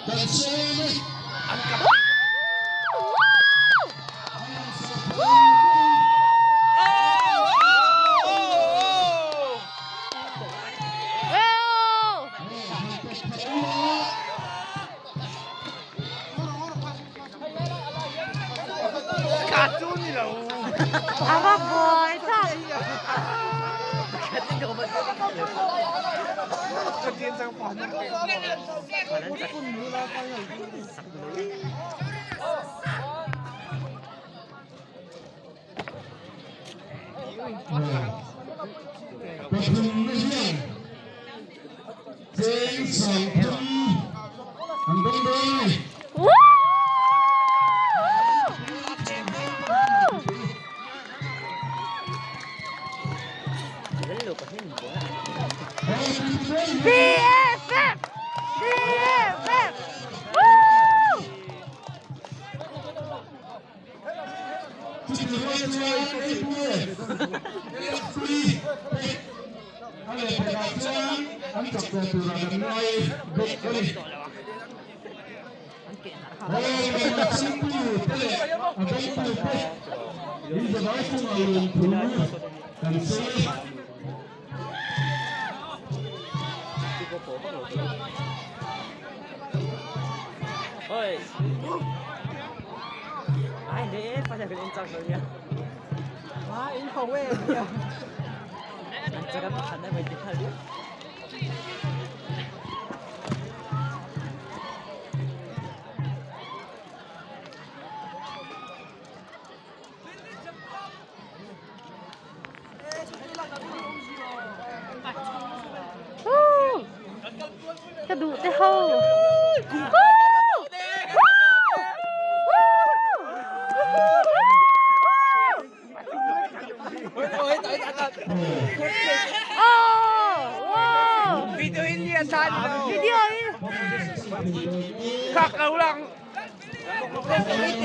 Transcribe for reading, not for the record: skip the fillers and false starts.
Kan sawm e. A va buai thlak. Pathumna hian cheng 30 an dawng dawn a ni. BFF! BFF! Woo! Chutih rual chuan APF Free pek a leh pekah chuan an chak tawh turah kan ngai bawk a ni. Hei ngaihtuah chingtu te leh a dawngtu te in zavai chungah lungthu kan sawi a. Ka duh te ho. Video in lian than. Video in. Khak lo lang.